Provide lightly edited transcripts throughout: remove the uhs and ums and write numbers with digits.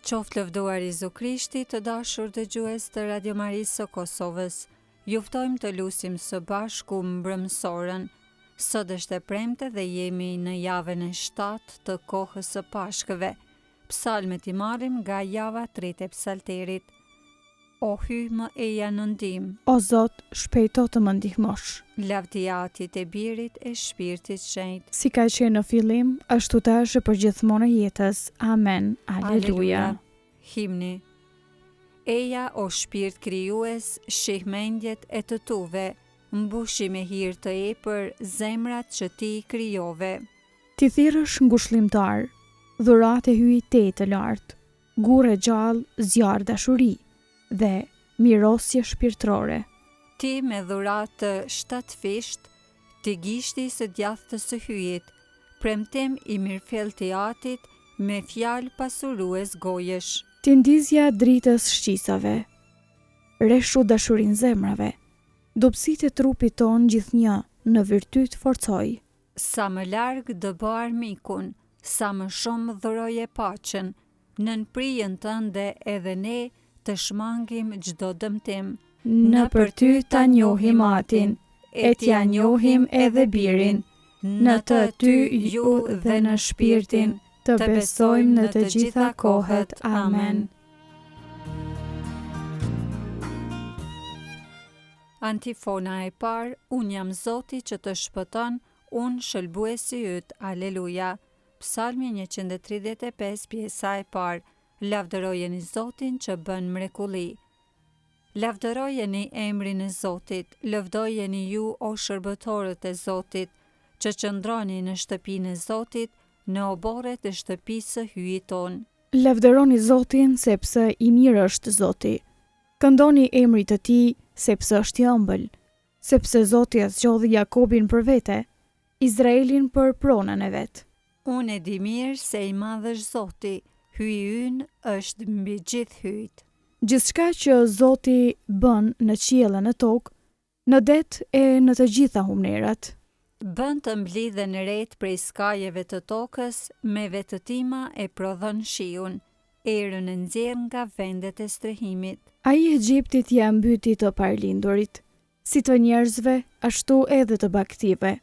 Qoftë lëvduar Jezu Krishti, të dashur dëgjues të Radio Marisë së Kosovës. Ju ftojmë të lusim së bashku mbrëmësoren. Sot është e premte dhe jemi në javën e 7 të kohës së Pashkëve. Psalmet i marrim nga java e tretë e Psalterit. O Hyj më eja në ndihmë. O Zot, shpejto të më ndihmosh. Lavdi Atit e Birit e Shpirtit Shenjt. Si ka qenë në fillim, ashtu tash e përgjithmonë e jetës. Amen. Aleluja. Himni. Eja o Shpirt krijues, shih mendjet e të tuve, mbushi me hir të epër zemrat që ti i krijove. Ti thirresh ngushllimtar, dhuratë e Hyjit tej të lartë, gurrë e gjallë, zjarr dashuri dhe mirosje shpirtërore. Ti me dhuratë të shtatëfishtë, ti gishti i së djathtës së Hyjit, premtim i mirëfilltë i Atit, me fjalë pasurues gojësh. Ti ndizja e dritës shqisave, reshu dashurinë zemrave, dobësitë e trupit tonë gjithnjë në virtyt forcoi. Sa më larg dëbo armikun, sa më shumë dhuroje paqen, nën prijën tënde edhe ne të shmangim çdo dëmtim. Nëpër ty ta njohim Atin, e t'ia njohim edhe Birin, në të ty ju dhe në Shpirtin, të besojmë në të gjitha kohët. Amen. Antifona e parë, Unë jam Zoti që të shpëton, unë shëlbuesi yt, Aleluja. Psalmi 135 pjesa e parë, Lavdërojeni Zotin që bën mrekulli. Lavdërojeni emrin e Zotit, lëvdojeni ju o shërbëtorët e Zotit, që qëndroni në shtëpinë e Zotit, në oborret e shtëpisë së Hyjit tonë. Lavdëroni Zotin, sepse i mirë është Zoti. Këndoni emrit të tij, sepse është i ëmbël. Sepse Zoti e zgjodhi Jakobin për vete, Izraelin për pronën e vet. Unë e di mirë se i madh është Zoti, Hyji ynë është mbi gjithë hyjtë. Gjithçka që Zoti bën në qiell e në tokë, Në det e në të gjitha humnerat. Bën të mblidhen retë prej skajeve të tokës, me vetëtima e prodhon shiun, erën e nxjerr nga vendet e strehimit. Ai Egjiptit ia mbyti të parëlindurit, si të njerëzve, ashtu edhe të bagëtive,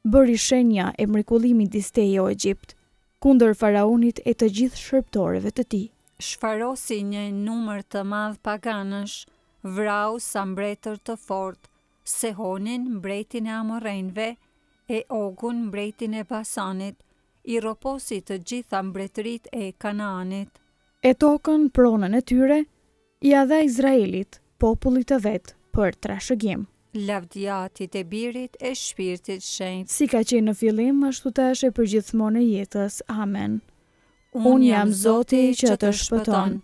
Bëri shenja e mrekulli midis teje o Egjipt, kundër Faraonit e të gjithë shërbëtorëve të tij. Shfarosi një numër të madh paganësh, vrau sa mbretër të fortë, Sehonin, mbretin e Amorrenjve, e Ogun, mbretin e Basanit, i rroposi të gjitha mbretëritë e Kanaanit. E tokën, pronën e tyre, ia dha Izraelit, popullit të vet, për trashëgim. Lavdi Atit e Birit e Shpirtit Shenjt. Si ka qenë në fillim, ashtu tash e përgjithmonë e jetës. Amen. Unë jam Zoti që të shpëton,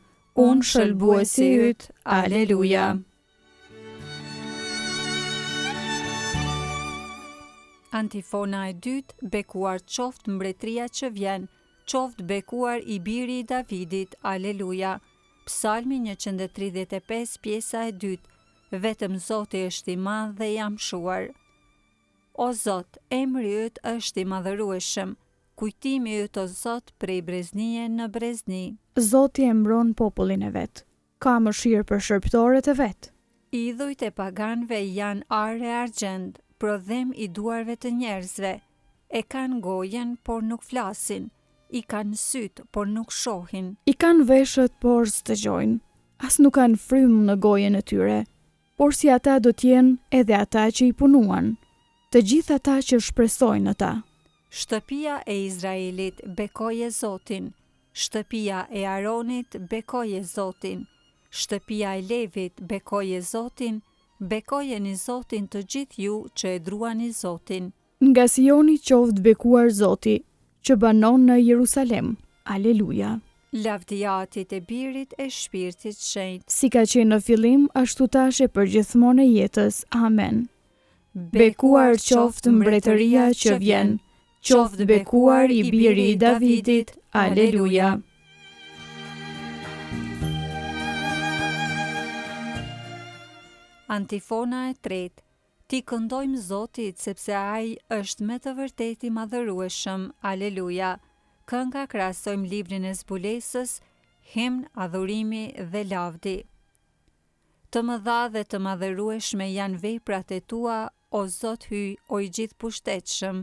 unë shëlbuesi yt. Aleluja. Antifona e dytë, Bekuar qoftë mbretëria që vjen, qoftë bekuar i biri i Davidit, Aleluja. Psalmi 135 pjesa e dytë, Vetëm Zoti është i madh dhe i amshuar. O Zot, emri yt është i madhërueshëm, kujtimi yt o Zot prej breznie në brezni. Zoti e mbron popullin e vet, ka mëshirë për shërbëtorët e vet. Idhujt e paganëve janë ar e argjend, prodhim i duarve të njerëzve. E kanë gojën, por nuk flasin, i kanë sytë, por nuk shohin. I kanë veshët, por s'dëgjojnë, as nuk kanë frymë në gojën e tyre, por si ata do të jenë edhe ata që i punuan, të gjithë ata që shpresojnë në ta. Shtëpia e Izraelit, bekoje Zotin, shtëpia e Aronit, bekoje Zotin, shtëpia e Levit, bekoje Zotin, bekojeni Zotin të gjithë ju që e druani Zotin. Nga Sioni qoftë bekuar Zoti, që banon në Jerusalem. Aleluja. Lavdi Atit e Birit e Shpirtit Shenjt. Si ka qenë në fillim, ashtu tash e përgjithmonë e jetës. Amen. Bekuar qoftë mbretëria që vjen, qoftë bekuar i biri i Davidit. Aleluja. Antifona e tretë. T'i këndojmë Zotit, sepse Ai është me të vërtetë i madhërueshëm. Aleluja. Kënga krahasojmë librin e Zbulesës, Himn adhurimi dhe lavdi. Të mëdha dhe të madhërueshme janë veprat e tua, o Zot Hyj, o i Gjithëpushtetshëm.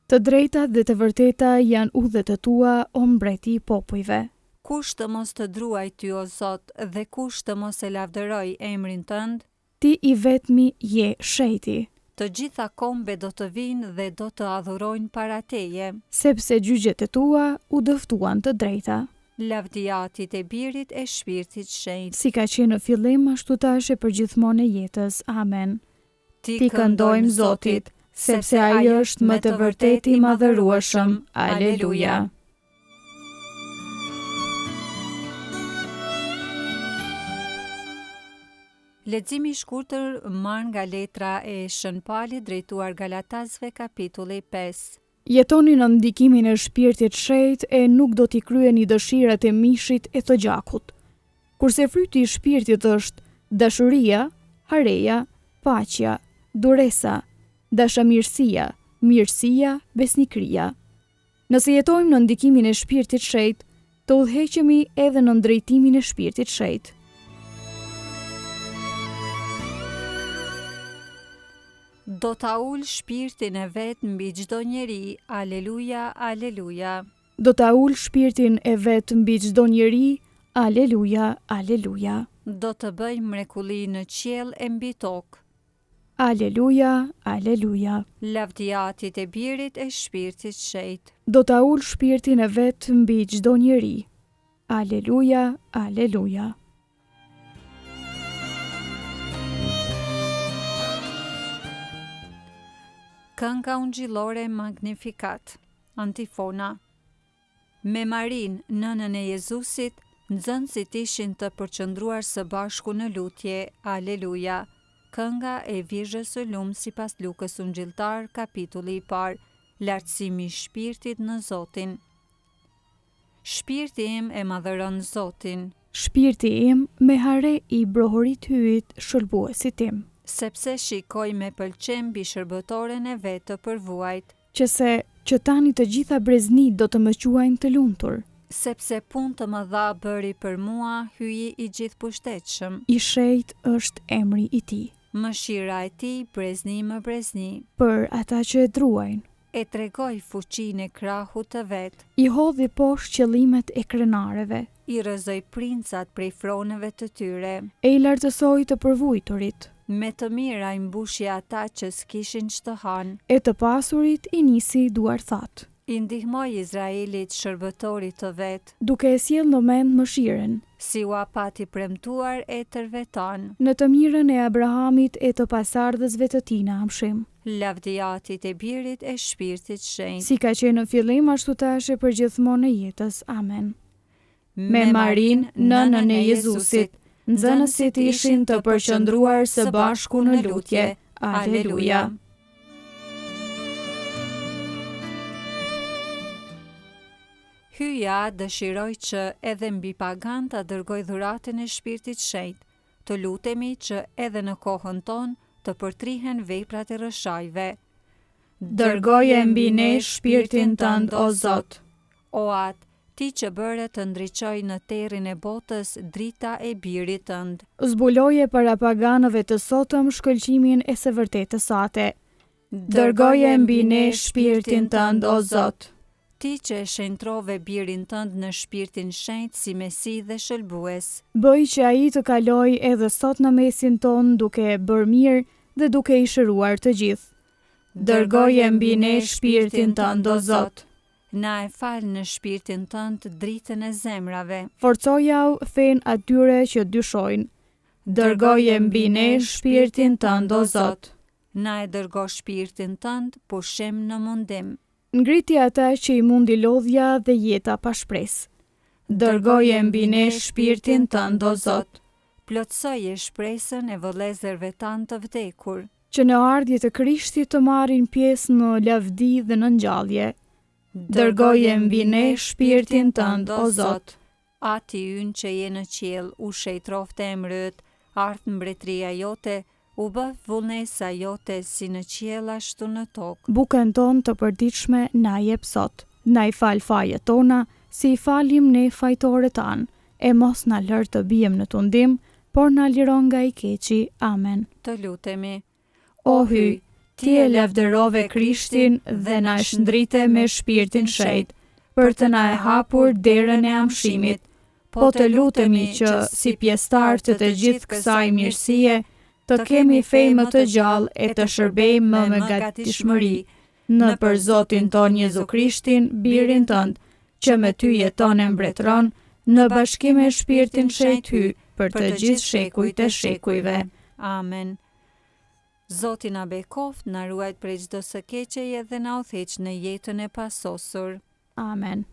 Të drejta dhe të vërteta janë udhët e tua, o Mbreti i popujve. Kush të mos të druajë ty, o Zot, dhe kush të mos e lavdërojë emrin tënd? Ti i vetmi je Shenjti. Të gjitha kombet do të vijnë dhe do të adhurojnë para teje. Sepse gjyqet e tua u dëftuan të drejta. Lavdi Atit e Birit e Shpirtit Shenjt. Si ka qenë në fillim, ashtu tash e përgjithmonë e jetës. Amen. T'i këndojmë Zotit, sepse Ai është me të vërtetë i madhërueshëm. Aleluja. Leximi i shkurtër marrë nga letra e Shën Palit drejtuar Galatasve kapitulli 5. Jetoni nën ndikimin e Shpirtit Shenjt e nuk do t'i kryeni dëshirat e mishit e të gjakut. Kurse fryti i Shpirtit është dashuria, hareja, paqja, duresa, dashamirësia, mirësia, besnikëria. Nëse jetojmë nën ndikimin e Shpirtit Shenjt, të udhëheqemi edhe nën drejtimin e Shpirtit Shenjt. Do ta ulë shpirtin e vet mbi çdo njeri, Aleluja, Aleluja. Do ta ulë shpirtin e vet mbi çdo njeri, Aleluja, Aleluja. Do të bëjë mrekulli në qiell e mbi tokë. Aleluja, Aleluja. Lavdi Atit e Birit e Shpirtit Shenjt. Do ta ulë shpirtin e vet mbi çdo njeri. Aleluja, Aleluja. Kënga ungjillore Magnificat, Antifona. Me Marinë, nënën e Jezusit, nxënësit ishin të përqendruar së bashku në lutje, Aleluja. Kënga e Virgjës së Lumë sipas Lukës Ungjilltar, kapitulli i parë, Lartësimi i shpirtit në Zotin. Shpirti im e madhëron Zotin. Shpirti im me hare i brohorit Hyjit, shëlbuesit tim. Sepse shikoi me pëlqim mbi shërbëtoren e vet të përvuajt. Që se, që tani të gjitha breznitë do të më quajnë të lumtur. Sepse punë të mëdha bëri për mua Hyji i Gjithëpushtetshëm. I shenjtë është emri i tij. Mëshira e tij brezni më brezni. Për ata që e druajnë. E tregoi fuqinë e krahut të vet. I hodhi poshtë qëllimet e krenarëve. I rrëzoi princat prej froneve të tyre. E i lartësoi të përvujturit. Me të mira i mbushi ata që s'kishin ç'të hanë. E të pasurit i nisi duarthatë. I ndihmoi Izraelit, shërbëtorit të vet. Duke e sjellë në mend mëshirën. Si ua pati premtuar etërve tanë. Në të mirën e Abrahamit e të pasardhësve të tij në amshim. Lavdi Atit e Birit e Shpirtit Shenjt. Si ka qenë në fillim, ashtu tash e përgjithmonë e jetës. Amen. Me Marinë, nënën e Jezusit, nxënësit ishin të përqendruar së bashku në lutje. Aleluja. Hyji Atë dëshiroi që edhe mbi paganë ta dërgojë dhuratën e Shpirtit Shenjt, Të lutemi që edhe në kohën tonë të përtrihen veprat e rrëshajve. Dërgoje mbi ne Shpirtin tënd, o Zot. O Atë, Ti që bëre të ndriçojë në terrin e botës drita e Birit tënd. Zbuloje para paganëve të sotëm shkëlqimin e së vërtetës sate. Dërgoje mbi ne Shpirtin tënd, o Zot. Ti që e shenjtërove Birin tënd në Shpirtin Shenjt si Mesi dhe Shëlbues. Bëj që Ai të kalojë edhe sot në mesin tonë duke bërë mirë dhe duke i shëruar të gjithë. Dërgoje mbi ne Shpirtin tënd, o Zot. Na e fal në Shpirtin tënd dritën e zemrave. Forcojau fenë atyre që dyshojnë. Dërgoje mbi ne Shpirtin tënd, o Zot. Na e dërgo Shpirtin tënd pushim në mundim. Ngriti ata që i mundi lodhja dhe jeta pa shpresë. Dërgoje mbi ne Shpirtin tënd, o Zot. Plotësoje shpresën e vëllezërve tanë të vdekur. Që në ardhje të Krishtit të marrin pjesë në lavdi dhe në ngjallje. Dërgoje mbi ne Shpirtin tënd, o Zot. Ati ynë që je në qiell, u shenjtëroftë emri yt, ardhtë mbretëria jote, u bëftë vullnesa jote si në qiell ashtu në tokë. Bukën tonë të përditshme na jep sot. Na i fal fajet tona, si i falim ne fajtorët tanë. E mos na lër të biem në tundim, por na liro nga i keqi. Amen. Të lutemi. O Hyj, Ti e lavdërove Krishtin dhe na e shndrite me Shpirtin Shenjt, për të na e hapur derën e amshimit. Po të lutemi që, si pjesëtarë të të gjithë kësaj mirësie, të kemi fe më të gjallë e të shërbejmë më me gatishmëri, nëpër Zotin tonë Jezu Krishtin, Birin tënd, që me ty jeton e mbretëron, në bashkim me Shpirtin Shenjt Hyj, për të gjithë shekujt e shekujve. Amen. Zoti na bekoftë, na ruajtë prej çdo së keqeje dhe na udhëheqtë në jetën e pasosur. Amen.